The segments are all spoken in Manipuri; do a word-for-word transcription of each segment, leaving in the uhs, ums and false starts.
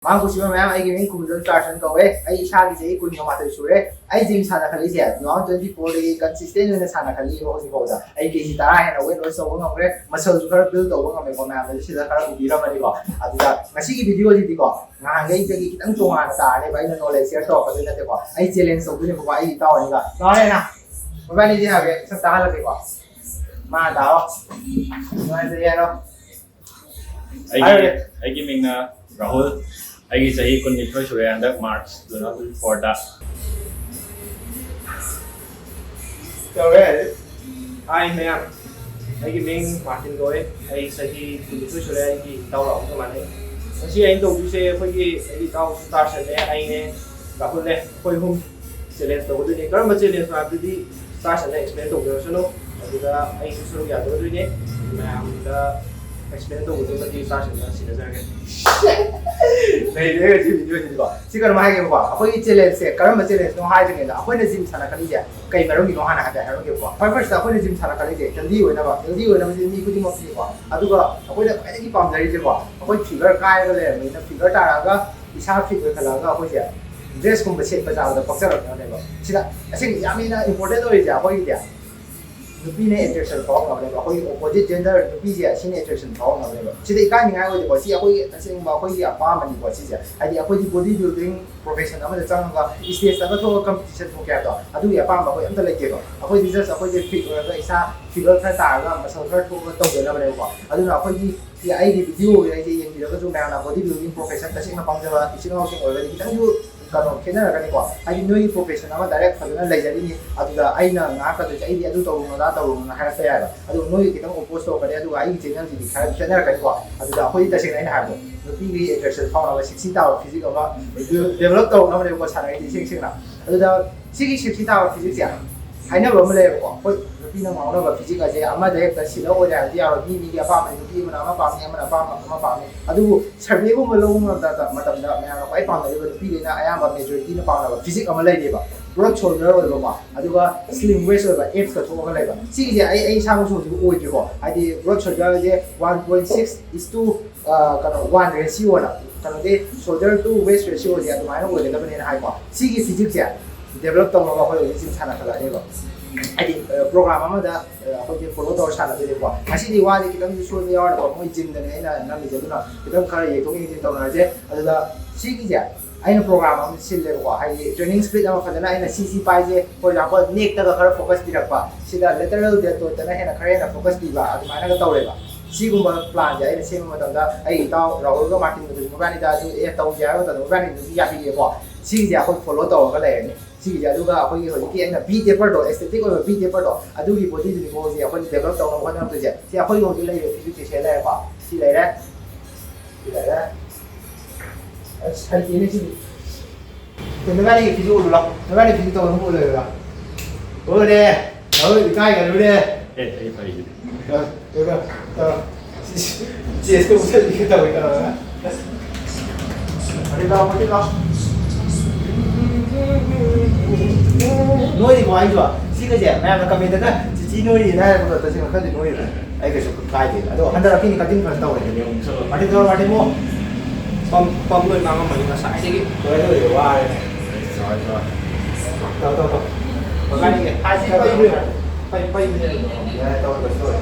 ꯃꯥꯡ ꯀꯨꯁꯤꯕ ꯃꯌꯥꯝ, ꯑꯩꯒꯤ ꯃꯤꯡ ꯈꯨꯃꯟꯖꯝ ꯇꯥꯔꯁꯟ ꯀꯧꯋꯦ꯫ ꯑꯩ ꯏꯁꯥꯒꯤ ꯆꯍꯤ ꯀꯨꯟꯒ ꯃꯥꯊꯣꯏ ꯁꯨꯔꯦ꯫ ꯑꯩ ꯖꯤꯝ ꯁꯥꯟꯅꯈꯠꯂꯛꯏꯁꯦ ꯇꯨ ꯊꯥꯎꯖꯟ ꯇ꯭ꯋꯦꯟꯇꯤ ꯐꯣꯔꯗꯒꯤ ꯀꯟꯁꯤꯁꯇꯦꯟ ꯑꯣꯏꯅ ꯁꯥꯟꯅꯈꯠꯂꯛꯏꯕ ꯍꯧꯖꯤꯛ ꯐꯥꯎꯗ꯫ ꯑꯩ ꯀꯦꯖꯤ ꯇꯔꯥ ꯍꯦꯟꯅ ꯋꯦꯠ ꯂꯣꯁ ꯇꯧꯕ ꯉꯝꯈ꯭ꯔꯦ, ꯃꯁꯜꯁꯨ ꯈꯔ ꯕꯤꯜ ꯇꯧꯕ ꯉꯝꯃꯦꯀꯣ꯫ ꯃꯌꯥꯝꯅꯁꯨ ꯁꯤꯗ ꯈꯔ ꯎꯕꯤꯔꯝꯃꯅꯤꯀꯣ꯫ ꯑꯗꯨꯗ ꯉꯁꯤꯒꯤ ꯚꯤꯗꯤꯑꯣꯁꯤꯗꯤꯀꯣ, ꯅꯍꯥꯟꯈꯩꯗꯒꯤ ꯈꯤꯇꯪ ꯇꯣꯉꯥꯟꯅ ꯇꯥꯔꯅꯦꯕ꯫ ꯑꯩꯅ ꯅꯣꯂꯦꯖ ꯁꯤꯌꯔ ꯇꯧꯔꯛꯀꯗꯣꯏ ꯅꯠꯇꯦꯀꯣ, ꯑꯩ ꯆꯦꯂꯦꯟꯖ ꯇꯧꯗꯣꯏꯅꯦꯕꯀꯣ ꯑꯩꯒꯤ ꯏꯇꯥꯎ ꯑꯅꯤꯒ꯫ ꯂꯥꯎꯔꯦꯅ ꯃꯣꯕꯥꯏꯜꯗꯤ ꯍꯥꯏꯔꯒꯦ, ꯁꯛ ꯇꯥꯍꯜꯂꯒꯦꯀꯣ꯫ ꯃꯥ ꯇꯥꯑꯣ꯫ ꯅꯨꯡꯉꯥꯏꯖꯩ ꯍꯥꯏꯔꯣ꯫ ꯑꯩꯒꯤ ꯍꯥꯏꯔꯣꯅꯦ꯫ ꯑꯩꯒꯤ ꯃꯤꯡꯅ ꯔꯥꯍꯨꯜ꯫ ꯑꯩꯒꯤ ꯆꯍꯤ ꯀꯨꯟꯅꯤꯊꯣꯏ ꯁꯨꯔꯦ, ꯍꯟꯗꯛ ꯃꯥꯔꯆ ꯇꯨ ꯊꯥꯎꯖꯟ ꯇ꯭ꯋꯦꯟꯇꯤ ꯐꯣꯔꯗ꯫ ꯇꯧꯔꯦ꯫ ꯍꯥꯏ ꯃꯌꯥꯝ, ꯑꯩꯒꯤ ꯃꯤꯡ ꯃꯥꯔꯇꯤꯟ ꯀꯧꯋꯦ꯫ ꯑꯩ ꯆꯍꯤ ꯀꯨꯟꯅꯤꯊꯣꯏ ꯁꯨꯔꯦ꯫ ꯑꯩꯒꯤ ꯏꯇꯥꯎ ꯔꯥꯍꯨꯜꯒ ꯃꯥꯟꯅꯩ꯫ ꯉꯁꯤ ꯑꯩꯅ ꯇꯧꯗꯣꯏꯁꯦ, ꯑꯩꯈꯣꯏꯒꯤ ꯑꯩꯒꯤ ꯏꯇꯥꯎ ꯇꯥꯔꯁꯟꯅꯦ, ꯑꯩꯅꯦ, ꯔꯥꯍꯨꯜꯅꯦ, ꯑꯩꯈꯣꯏ ꯑꯍꯨꯝ ꯆꯦꯂꯦꯟꯖ ꯇꯧꯒꯗꯣꯏꯅꯦ꯫ ꯀꯔꯝꯕ ꯆꯦꯂꯦꯟꯖꯅꯣ ꯍꯥꯏꯕꯗꯨꯗꯤ ꯁꯥꯔꯁꯟꯅ ꯑꯦꯛꯁꯄ꯭ꯂꯦꯟ ꯇꯧꯖꯔꯁꯅꯨ꯫ ꯑꯗꯨꯗ ꯑꯩꯁꯨ ꯁꯔꯨꯛ ꯌꯥꯖꯒꯗꯣꯏꯅꯦ꯫ ꯃꯌꯥꯝꯗ ꯑꯦꯛꯁꯄ꯭ꯂꯦꯟ ꯇꯧꯕꯗꯨꯃꯗꯤ ꯁꯥꯔꯁꯟꯅ ꯁꯤꯟꯅꯖꯔꯒꯦ꯫ ꯂꯩꯔꯦ ꯁꯤ ꯚꯤꯗꯤꯑꯣꯁꯤꯗꯤꯀꯣ꯫ ꯁꯤ ꯀꯩꯅꯣꯝ ꯍꯥꯏꯒꯦꯕꯀꯣ, ꯑꯩꯈꯣꯏꯒꯤ ꯆꯦꯂꯦꯟꯖꯁꯦ ꯀꯔꯝꯕ ꯆꯦꯂꯦꯟꯖꯅꯣ ꯍꯥꯏꯗ꯭ꯔꯤꯉꯩꯗ, ꯑꯩꯈꯣꯏꯅ ꯖꯤꯝ ꯁꯥꯟꯅꯈꯠꯂꯤꯁꯦ ꯀꯩ ꯃꯔꯝꯒꯤꯅꯣ ꯍꯥꯟꯅ ꯍꯥꯏꯐꯦꯠ ꯍꯥꯏꯔꯝꯒꯦꯕꯀꯣ꯫ ꯐꯔ ꯐꯥꯔꯁꯇ ꯑꯩꯈꯣꯏꯅ ꯖꯤꯝ ꯁꯥꯟꯅꯈꯠꯂꯤꯁꯦ ꯍꯦꯜꯗꯤ ꯑꯣꯏꯅꯕ꯫ ꯍꯦꯜꯗꯤ ꯑꯣꯏꯅꯕꯁꯦ ꯃꯤ ꯈꯨꯗꯤꯡꯃꯛꯀꯤꯀꯣ꯫ ꯑꯗꯨꯒ ꯑꯩꯈꯣꯏꯅ ꯈ꯭ꯋꯥꯏꯗꯒꯤ ꯄꯥꯝꯖꯔꯤꯁꯦꯀꯣ, ꯑꯩꯈꯣꯏ ꯐꯤꯒꯔ ꯀꯥꯏꯔꯒ ꯂꯩꯔꯕꯅꯤꯅ, ꯐꯤꯒꯔ ꯇꯥꯔꯛꯑꯒ ꯏꯁꯥ ꯐꯤꯠ ꯑꯣꯏꯈꯠꯂꯛꯑꯒ ꯑꯩꯈꯣꯏꯁꯦ ꯗ꯭ꯔꯦꯁꯀꯨꯝꯕ ꯁꯦꯠꯄ ꯆꯥꯕꯗ ꯄꯛꯆꯔꯛꯅꯕꯅꯦꯕ꯫ ꯁꯤꯗ ꯑꯁꯦꯡꯕ ꯌꯥꯝ ꯍꯦꯟꯅ ꯏꯝꯄꯣꯔꯇꯦꯟ ꯑꯣꯏꯔꯤꯁꯦ ꯑꯩꯈꯣꯏꯒꯤꯗꯤ ꯅꯨꯄꯤꯅ ꯑꯦꯇ꯭ꯔꯦꯛꯁꯟ ꯐꯥꯎꯔꯛꯅꯕꯅꯦꯕ꯫ ꯑꯩꯈꯣꯏꯒꯤ ꯑꯣꯄꯣꯖꯤꯠ ꯖꯦꯟꯗꯔ ꯅꯨꯄꯤꯁꯦ ꯑꯁꯤꯅ ꯑꯦꯇ꯭ꯔꯦꯛꯁꯟ ꯐꯥꯎꯔꯛꯅꯕꯅꯦꯕ꯫ ꯁꯤꯗ ꯏꯀꯥꯏꯅꯤꯡꯉꯥꯏ ꯑꯣꯏꯗꯦꯀꯣ, ꯁꯤ ꯑꯩꯈꯣꯏꯒꯤ ꯑꯁꯦꯡꯕ ꯑꯩꯈꯣꯏꯒꯤ ꯑꯄꯥꯝꯕꯅꯤꯀꯣ ꯁꯤꯁꯦ꯫ ꯍꯥꯏꯗꯤ ꯑꯩꯈꯣꯏꯗꯤ ꯕꯣꯗꯤ ꯕꯤꯜꯗꯤꯡ ꯄ꯭ꯔꯣꯐꯦꯁꯟ ꯑꯃꯗ ꯆꯪꯉꯒ ꯏꯁꯇꯦꯖꯇ ꯑꯃ ꯊꯣꯛꯑꯒ ꯀꯝꯄꯤꯇꯤꯁꯟ ꯊꯣꯛꯀꯦ ꯍꯥꯏꯕꯗꯣ ꯑꯗꯨꯒꯤ ꯑꯄꯥꯝꯕ ꯑꯩꯈꯣꯏ ꯑꯝꯇ ꯂꯩꯇꯦꯕ꯫ ꯑꯩꯈꯣꯏꯗꯤ ꯖꯁ ꯑꯩꯈꯣꯏꯁꯦ ꯐꯤꯠ ꯑꯣꯏꯔꯒ ꯏꯁꯥ ꯐꯤꯒꯔ ꯈꯔ ꯇꯥꯔꯒ ꯃꯁꯜ ꯈꯔ ꯊꯣꯛꯑꯒ ꯇꯧꯖꯅꯕꯅꯦꯕꯀꯣ꯫ ꯑꯗꯨꯅ ꯑꯩꯈꯣꯏꯒꯤ ꯁꯤ ꯑꯩꯒꯤ ꯚꯤꯗꯤꯑꯣ ꯑꯣꯏꯅ ꯑꯩꯁꯦ ꯌꯦꯡꯕꯤꯔꯒꯁꯨ ꯃꯌꯥꯝꯅ ꯕꯣꯗꯤ ꯕꯤꯜꯗꯤꯡ ꯄ꯭ꯔꯣꯐꯦꯁꯟ ꯇꯁꯦꯡꯅ ꯄꯥꯝꯖꯕ ꯏꯆꯤꯜ ꯏꯅꯥꯎꯁꯤꯡ ꯑꯣꯏꯔꯒꯗꯤ ꯈꯤꯇꯪꯁꯨ ꯀꯩꯅꯣ ꯈꯦꯠꯅꯔꯒꯅꯤꯀꯣ꯫ ꯍꯥꯏꯗꯤ ꯅꯣꯏꯒꯤ ꯄ꯭ꯔꯣꯐꯦꯁꯟ ꯑꯃ ꯗꯥꯏꯔꯦꯛ ꯐꯖꯅ ꯂꯩꯖꯔꯤꯅꯤ, ꯑꯗꯨꯗ ꯑꯩꯅ ꯉꯥꯏꯍꯥꯛꯀꯗꯣꯏꯁꯦ ꯑꯩꯗꯤ ꯑꯗꯨ ꯇꯧꯔꯨꯅꯨ ꯑꯗꯥ ꯇꯧꯔꯨꯅꯨ ꯍꯥꯏꯔꯛꯄ ꯌꯥꯏꯕ꯫ ꯑꯗꯨ ꯅꯣꯏꯒꯤ ꯈꯤꯇꯪ ꯑꯣꯄꯣꯖ ꯇꯧꯔꯛꯀꯅꯤ, ꯑꯗꯨꯒ ꯑꯩꯒꯤ ꯆꯦꯅꯦꯜꯁꯤꯗꯤ ꯈꯔ ꯈꯦꯠꯅꯔꯛꯀꯅꯤꯀꯣ꯫ ꯑꯗꯨꯗ ꯑꯩꯈꯣꯏꯗꯤ ꯇꯁꯦꯡꯅ ꯑꯩꯅ ꯍꯥꯏꯕꯗꯣ ꯅꯨꯄꯤꯒꯤ ꯑꯦꯇ꯭ꯔꯦꯛꯁꯟ ꯐꯥꯎꯅꯕ ꯁꯤꯛꯁꯤ ꯇꯥꯕ ꯐꯤꯖꯤꯛ ꯑꯃ ꯗꯦꯕꯂꯞ ꯇꯧꯅꯕꯅꯦꯕꯀꯣ ꯁꯥꯟꯅꯔꯤꯁꯦ ꯏꯁꯦꯡ ꯁꯦꯡꯅ꯫ ꯑꯗꯨꯗ ꯁꯤꯒꯤ ꯁꯤꯛꯁꯤ ꯇꯥꯕ ꯐꯤꯖꯤꯛꯁꯦ ꯍꯥꯏꯅꯕ ꯑꯃ ꯂꯩꯌꯦꯕꯀꯣ꯫ ꯑꯩꯈꯣꯏ ꯅꯨꯄꯤꯅ ꯉꯥꯎꯅꯕ ꯐꯤꯖꯤꯛ ꯑꯁꯦ ꯑꯃꯗ ꯍꯦꯛꯇ ꯁꯤꯜꯂ ꯑꯣꯏꯔꯦ ꯍꯥꯏꯕꯗꯤ ꯌꯥꯔꯣꯏ꯫ ꯃꯤ ꯃꯤꯒꯤ ꯑꯄꯥꯝꯕꯅꯤ, ꯅꯨꯄꯤ ꯑꯃꯅ ꯑꯃ ꯄꯥꯝꯅꯤ, ꯑꯃꯅ ꯑꯄꯥꯝꯕ ꯑꯃ ꯄꯥꯝꯅꯤ꯫ ꯑꯗꯨꯕꯨ ꯁꯔꯚꯦꯒꯨꯝꯕ ꯂꯧꯕ ꯃꯇꯝꯗ, ꯃꯇꯝꯗ ꯃꯌꯥꯝꯅ ꯈ꯭ꯋꯥꯏ ꯄꯥꯝꯅꯔꯤꯕ ꯅꯨꯄꯤꯈꯩꯅ ꯑꯌꯥꯝꯕ ꯃꯦꯖꯣꯔꯤꯇꯤꯅ ꯄꯥꯝꯅꯕ ꯐꯤꯖꯤꯛ ꯑꯃ ꯂꯩꯔꯤꯕ, ꯕ꯭ꯔꯣꯗ ꯁꯣꯜꯗꯔ ꯑꯣꯏꯕꯀꯣ, ꯑꯗꯨꯒ ꯁ꯭ꯂꯤꯝ ꯋꯦꯁ ꯑꯣꯏꯕ, ꯑꯦꯞꯁꯀ ꯊꯣꯛꯑꯒ ꯂꯩꯕ꯫ ꯁꯤꯒꯤꯁꯦ ꯑꯩ ꯑꯩ ꯏꯁꯥꯃꯛꯁꯨ ꯍꯧꯖꯤꯛ ꯑꯣꯏꯗ꯭ꯔꯤꯀꯣ꯫ ꯍꯥꯏꯗꯤ ꯕ꯭ꯔꯣꯗ ꯁꯣꯜꯗꯔꯁꯦ ꯋꯥꯟ ꯄꯣꯏꯟ ꯁꯤꯛꯁ ꯏꯁ ꯇꯨ ꯀꯩꯅꯣ ꯋꯥꯟ ꯔꯦꯁꯤꯌꯣꯅ ꯀꯩꯅꯣꯗꯤ shoulder to waist ratio ꯁꯦ ꯑꯗꯨꯃꯥꯏꯅ ꯑꯣꯏꯒꯗꯕꯅꯦꯅ ꯍꯥꯏꯀꯣ꯫ ꯁꯤꯒꯤ physique ꯁꯦ develop ꯇꯧꯅꯕ ꯑꯩꯈꯣꯏ ꯍꯧꯖꯤꯛ gym ꯁꯥꯟꯅꯈꯠꯂꯛꯑꯅꯦꯕ꯫ ꯍꯥꯏꯗꯤ program ꯑꯃꯗ ꯑꯩꯈꯣꯏꯁꯦ follow ꯇꯧꯔ ꯁꯥꯟꯅꯗꯣꯏꯅꯦꯀꯣ꯫ ꯉꯁꯤꯗꯤ ꯋꯥꯁꯦ ꯈꯤꯇꯪꯁꯨ ꯁꯣꯏꯕ ꯌꯥꯎꯔꯦꯀꯣ, ꯃꯣꯏ gym ꯗꯅꯦ ꯑꯩꯅ ꯅꯝꯃꯤꯁꯦ, ꯑꯗꯨꯅ ꯈꯤꯇꯪ ꯈꯔ ꯌꯦꯡꯊꯣꯛ ꯌꯦꯡꯁꯤꯟ ꯇꯧꯅꯔꯁꯦ꯫ ꯑꯗꯨꯗ ꯁꯤꯒꯤꯁꯦ ꯑꯩꯅ program ꯑꯃ ꯁꯤꯜꯂꯦꯕꯀꯣ, ꯍꯥꯏꯗꯤ training split ꯑꯃ ꯐꯖꯅ ꯑꯩꯅ ꯁꯤ ꯁꯤ ꯄꯥꯏꯁꯦ, for example neck ꯇꯒ ꯈꯔ focus ꯄꯤꯔꯛꯄ, ꯁꯤꯗ lateral deltoid ꯇꯅ ꯍꯦꯟꯅ ꯈꯔ ꯍꯦꯟꯅ focus ꯄꯤꯕ, ꯑꯗꯨꯃꯥꯏꯅꯒ ꯇꯧꯔꯦꯕ꯫ ꯁꯤꯒꯨꯝꯕ plan ꯁꯦ ꯑꯩꯅ ꯁꯦꯝꯕ ꯃꯇꯝꯗ ꯑꯩ ꯏꯇꯥꯎ ꯔꯥꯍꯨꯜꯒ ꯃꯥꯔꯇꯤꯟꯒꯗꯨꯁꯨ ꯃꯕꯥꯅꯤꯗꯁꯨ ꯑꯦ ꯇꯧꯁꯦ ꯍꯥꯏꯕ ꯃꯇꯝꯗ ꯃꯕꯥꯅꯤꯗꯁꯨ ꯌꯥꯕꯤꯔꯛꯑꯦꯀꯣ꯫ ꯁꯤꯒꯤꯁꯦ ꯑꯩꯈꯣꯏ follow ꯇꯧꯔꯒ ꯂꯩꯔꯅꯤ꯫ ꯁꯤꯒꯤꯁꯦ ꯑꯗꯨꯒ ꯑꯩꯈꯣꯏꯒꯤ ꯍꯧꯖꯤꯛꯀꯤ ꯑꯩꯅ B taper ꯗꯣ, aesthetic ꯑꯣꯏꯕ B taper ꯗꯣ, ꯑꯗꯨꯒꯤ body ꯗꯨꯅꯤꯀꯣ ꯍꯧꯖꯤꯛ ꯑꯩꯈꯣꯏꯅ develop ꯇꯧꯅꯕ ꯍꯣꯠꯅꯔꯛꯇꯣꯏꯁꯦ꯫ ꯁꯤ ꯑꯩꯈꯣꯏꯒꯤ ꯍꯧꯖꯤꯛ ꯂꯩꯔꯤꯕ physique ꯁꯦ ꯁꯤ ꯂꯩꯔꯦꯀꯣ꯫ ꯁꯤ ꯂꯩꯔꯦ꯫ ꯁꯤ ꯂꯩꯔꯦ꯫ ꯑꯁ, ꯍꯩꯇꯦꯅꯦ ꯁꯤꯗꯤ꯫ ꯅꯕꯥꯅꯤꯒꯤ physique ꯎꯠꯂꯨ ꯂꯥꯎ꯫ ꯅꯕꯥꯅꯤ physique ꯇꯧꯕ ꯑꯗꯨꯝ ꯎꯠꯂꯣ ꯂꯥꯎ꯫ ꯎꯠꯂꯦ꯫ ꯍꯣꯏ, ꯏꯀꯥꯏꯒꯅꯨꯅꯦ꯫ ꯑꯦ, ꯑꯩ ꯐꯩ꯫ ꯑ, ꯀꯩꯅꯣ, ꯑ, ꯆꯦꯁꯀ ꯎꯠꯁꯜꯂꯤꯒꯦ ꯇꯧꯋꯦ ꯇꯧꯔꯒ꯫ ꯃꯇꯤꯛ ꯂꯥꯎ, ꯃꯇꯤꯛ ꯂꯥꯎ꯫ ꯅꯣꯏꯔꯤꯕꯣ ꯑꯩꯁꯨ? ꯁꯤꯒꯁꯦ ꯃꯌꯥꯝꯅ comment ꯇꯒ "ꯆꯤꯆꯤ ꯅꯣꯏꯔꯤꯅ" ꯍꯥꯏꯔꯛꯄꯗꯣ ꯇꯁꯦꯡꯅ ꯈꯔꯗꯤ ꯅꯣꯏꯔꯤꯕꯣ꯫ ꯑꯩ ꯀꯩꯁꯨ ꯀꯥꯏꯗꯦ꯫ ꯑꯗꯣ ꯍꯟꯗꯛ ꯑꯀꯤꯅꯤ cutting ꯐꯖꯅ ꯇꯧꯔꯦ꯫ ꯃꯥꯔꯇꯤꯟ ꯇꯧꯔꯣ, ꯃꯥꯔꯇꯤꯟ ꯃꯣ꯫ ꯄꯝ, ꯄꯝ ꯂꯣꯏ ꯉꯥꯡꯉꯝꯃꯅꯤ ꯉꯁꯥꯏꯗꯒꯤ꯫ ꯂꯣꯏꯔꯦ, ꯂꯣꯏꯔꯦ, ꯋꯥꯔꯦ꯫ ꯆꯥꯎꯔꯦ, ꯆꯥꯎꯔꯦ꯫ ꯇꯧ, ꯇꯧ, ꯇꯧ꯫ ꯃꯈꯥꯅꯤꯒꯤ꯫ ꯍꯥꯏꯁꯤ ꯄꯩꯕ꯭ꯔꯣ? ꯄꯩ, ꯄꯩꯕꯅꯦ꯫ ꯌꯥꯔꯦ, ꯇꯧꯔꯦ, ꯀꯩꯁꯨ ꯇꯧꯔꯦ꯫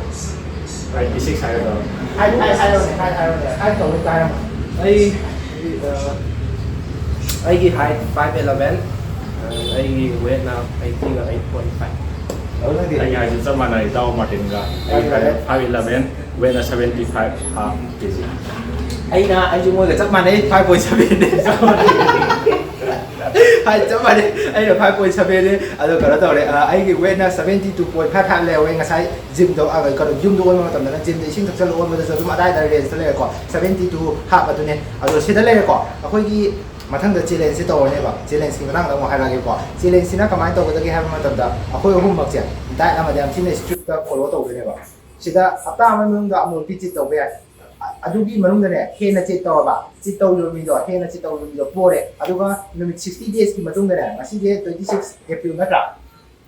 Height ꯁꯤꯛꯁ ꯍꯥꯏꯒꯗꯕ꯫ Height, height ꯍꯥꯏꯔꯣꯅꯦ, height ꯍꯥꯏꯔꯣꯅꯦ꯫ Height ꯇꯧꯕ ꯇꯥꯔꯝꯃꯣ꯫ ꯑꯩ, ꯑ, ꯑꯩꯒꯤ height five eleven, ꯑ, ꯑꯩꯒꯤ weight ꯅ eighty ꯒ eight point five꯫ ꯑꯗꯨ ꯅꯪꯗꯤ? ꯑꯩꯒꯤ height ꯁꯨ ꯆꯞ ꯃꯥꯟꯅꯩ, ꯏꯇꯥꯎ ꯃꯥꯔꯇꯤꯟꯒ꯫ ꯑꯩꯒꯤ five eleven꯫ Five eleven, weight ꯅ seventy five half K G꯫ ꯑꯩꯅ, ꯑꯩꯁꯨ ꯃꯣꯏꯒ ꯆꯞ ꯃꯥꯟꯅꯩ, five point seven ꯅꯦ꯫ Height ꯆꯞ ꯃꯥꯟꯅꯩ, ꯑꯩꯅ five point seven ꯅꯦ꯫ ꯑꯗꯣ ꯀꯩꯅꯣ ꯇꯧꯔꯦ, ꯑ, ꯑꯩꯒꯤ weight ꯅ seventy two point five five ꯂꯩꯍꯧꯋꯦ ꯉꯁꯥꯏ꯫ Gym ꯗ, ꯑ, ꯀꯩꯅꯣ, ꯌꯨꯝꯗ ꯑꯣꯟꯕ ꯃꯇꯝꯗꯅ gym ꯗ ꯏꯁꯤꯡ ꯊꯛꯆꯜꯂ ꯑꯣꯟꯕꯗꯁꯨ ꯑꯗꯨꯝ ꯑꯗꯥꯏꯗ range ꯇ ꯂꯩꯔꯦꯀꯣ, seventy two half ꯑꯗꯨꯅꯦ꯫ ꯑꯗꯣ ꯁꯤꯗ ꯂꯩꯔꯦꯀꯣ, ꯑꯩꯈꯣꯏꯒꯤ ꯃꯊꯪꯗ challenge ꯁꯦ ꯇꯧꯔꯅꯦꯕ꯫ Challenge ꯀꯤ ꯃꯇꯥꯡꯗ ꯑꯃꯨꯛ ꯍꯥꯏꯔꯛꯑꯒꯦꯀꯣ꯫ Challenge ꯁꯤꯅ ꯀꯃꯥꯏꯅ ꯇꯧꯒꯗꯒꯦ ꯍꯥꯏꯕ ꯃꯇꯝꯗ, ꯑꯩꯈꯣꯏ ꯑꯍꯨꯝꯃꯛꯁꯦ diet ꯑꯃꯗꯤ ꯌꯥꯝ ꯊꯤꯅ strict ꯇ follow ꯇꯧꯗꯣꯏꯅꯦꯕ꯫ ꯁꯤꯗ ꯍꯞꯇꯥ ꯑꯃꯒꯤ ꯃꯅꯨꯡꯗ ꯑꯃꯨꯔꯛꯇꯤ cheat ꯇꯧꯕ ꯌꯥꯏ꯫ ꯑ-, ꯑꯗꯨꯒꯤ ꯃꯅꯨꯡꯗꯅꯦ ꯍꯦꯟꯅ cheat ꯇꯧꯔꯕ, cheat ꯇꯧꯔꯤꯕ ꯃꯤꯗꯣ, ꯍꯦꯟꯅ cheat ꯇꯧꯔꯤꯕ ꯃꯤꯗꯣ ꯄꯣꯔꯦ꯫ ꯑꯗꯨꯒ ꯅꯨꯃꯤꯠ sixty days ꯀꯤ ꯃꯇꯨꯡꯗꯅꯦ, ꯉꯁꯤꯁꯦ twenty six April ꯅꯠꯇ꯭ꯔꯥ?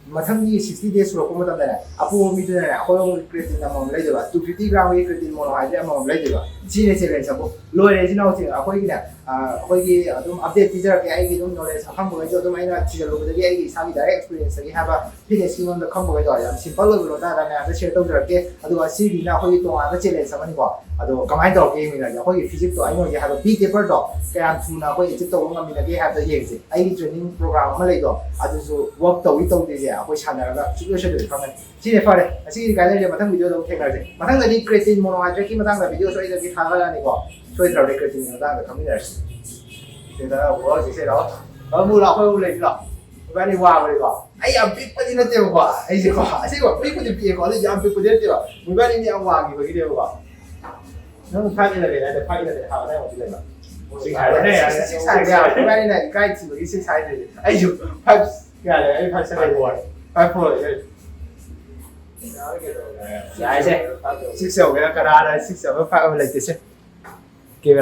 ꯃꯊꯪꯒꯤ sixty days ꯁꯨꯔꯛꯄ ꯃꯇꯝꯗꯅꯦ, ꯑꯄꯣꯕ ꯃꯤꯗꯨꯅꯅꯦ ꯑꯩꯈꯣꯏꯔꯣꯝꯒꯤ creatine ꯑꯃꯃꯝ ꯂꯩꯗꯣꯏꯕ, two fifty gram ꯒꯤ creatine monohydrate ꯑꯃꯃꯝ ꯂꯩꯗꯣꯏꯕ꯫ ꯁꯤꯅꯦ challenge ꯑꯕꯨ꯫ ꯂꯣꯏꯔꯦ ꯏꯆꯤꯟ ꯏꯅꯥꯎꯁꯤꯡ, ꯑꯩꯈꯣꯏꯒꯤꯅꯦ, ꯑ, ꯑꯩꯈꯣꯏꯒꯤ ꯑꯗꯨꯝ update ꯄꯤꯖꯔꯛꯀꯦ꯫ ꯑꯩꯒꯤ ꯑꯗꯨꯝ knowledge ꯑꯈꯪꯕꯈꯩꯁꯨ ꯑꯗꯨꯝ ꯑꯩꯅ ꯊꯤꯖꯤꯜꯂꯨꯕꯗꯒꯤ ꯑꯩꯒꯤ ꯏꯁꯥꯒꯤ direct experience ꯇꯒꯤ ꯍꯥꯏꯕ fitness ꯀꯤ ꯃꯔꯝꯗ ꯈꯪꯕꯈꯩꯗꯣ ꯌꯥꯝ simple ꯑꯣꯏꯕ ꯂꯣꯟꯗꯥꯗ ꯃꯌꯥꯝꯗ share ꯇꯧꯖꯔꯛꯀꯦ꯫ ꯑꯗꯨꯒ ꯁꯤꯒꯤꯅ ꯑꯩꯈꯣꯏꯒꯤ ꯇꯣꯉꯥꯟꯕ challenge ꯑꯃꯅꯤꯀꯣ꯫ ꯑꯗꯣ ꯀꯃꯥꯏꯅ ꯇꯧꯔꯛꯀꯦ ꯌꯦꯡꯃꯤꯟꯅꯔꯒꯦ꯫ ꯑꯩꯈꯣꯏꯒꯤ physique ꯇꯣ ꯑꯩꯅ ꯍꯧꯖꯤꯛ ꯍꯥꯏꯕ B taper ꯗꯣ ꯀꯌꯥꯝ ꯊꯨꯅ ꯑꯩꯈꯣꯏ achieve ꯇꯧꯕ ꯉꯝꯃꯤꯟꯅꯒꯦ ꯍꯥꯏꯕꯗꯣ ꯌꯦꯡꯁꯦ꯫ ꯑꯩꯒꯤ training program ꯑꯃ ꯂꯩꯗꯣ, ꯑꯗꯨꯁꯨ work ꯇꯧꯏ ꯇꯧꯗꯦꯁꯦ ꯑꯩꯈꯣꯏ ꯁꯥꯟꯅꯔꯒ ꯁꯨꯡꯁꯣꯏ ꯁꯣꯏꯗꯕꯤ ꯈꯪꯒꯅꯤ꯫ ꯁꯤꯅꯦ, ꯐꯔꯦ, ꯉꯁꯤꯒꯤꯗꯤ ꯀꯥꯏꯅꯔꯁꯦ꯫ ꯃꯊꯪ video ꯗ ꯑꯃꯨꯛ ꯊꯦꯡꯅꯔꯁꯦ꯫ ꯃꯊꯪꯗꯗꯤ creatine monohydrate ꯀꯤ ꯃꯇꯥꯡꯗ video ꯁꯣꯏꯗꯅꯒꯤ ꯊꯥꯒꯠꯂꯛꯑꯅꯤꯀꯣ꯫ ꯁꯣꯏꯗ꯭ꯔꯕꯅꯤ creatine ꯒꯤ ꯃꯇꯥꯡꯗ ꯈꯪꯃꯤꯟꯅꯔꯁꯤ꯫ ꯁꯤꯗ ꯍꯧꯖꯤꯛꯁꯦ ꯂꯥꯛꯑꯣ꯫ ꯂꯥꯛꯑꯣ, ꯃꯨ ꯂꯥꯛꯑꯣ, ꯑꯩꯈꯣꯏ ꯑꯃꯨꯛ ꯂꯩꯁꯤ ꯂꯥꯛꯑꯣ꯫ ꯏꯕꯥꯅꯤ ꯋꯥꯡꯕꯅꯤꯀꯣ꯫ ꯑꯩ ꯌꯥꯝ ꯄꯤꯛꯄꯗꯤ ꯅꯠꯇꯦꯕꯀꯣ꯫ ꯑꯩꯁꯦꯀꯣ, ꯑꯁꯦꯡꯕ ꯄꯤꯛꯄꯨꯗꯤ ꯄꯤꯛꯑꯦꯀꯣ, ꯑꯗꯨ ꯌꯥꯝ ꯄꯤꯛꯄꯗꯤ ꯅꯠꯇꯦꯕ꯫ ꯃꯣꯏꯕꯥꯅꯤꯗꯤ ꯌꯥꯝ ꯋꯥꯡꯈꯤꯕꯒꯤꯅꯦꯕꯀꯣ꯫ ꯅꯪ five eleven ꯍꯥꯏꯗ, five eleven ꯍꯥꯞꯄꯗ ꯌꯥꯝ ꯂꯩꯕ꯫ Six ꯍꯥꯏꯔꯣꯅꯦ, ꯌꯥꯔꯦ꯫ Six ꯍꯥꯏꯕ ꯌꯥꯔꯦ꯫ ꯃꯣꯏꯕꯥꯅꯤꯅ ꯏꯀꯥꯏ ꯊꯤꯕꯒꯤ six ꯍꯥꯏꯗꯣꯏꯅꯦ꯫ ꯑꯩꯁꯨ five ꯀꯌꯥ ꯂꯩ? ꯑꯩ five seven꯫ Five four꯫ Five four ꯂꯩ꯫ ꯌꯥꯔꯦꯁꯦ꯫ Six ꯌꯧꯒꯦꯔꯥ, ꯀꯅꯥꯅ six ꯌꯧꯒꯦꯔꯥ, five ꯑꯃ ꯂꯩꯇꯦꯁꯦ꯫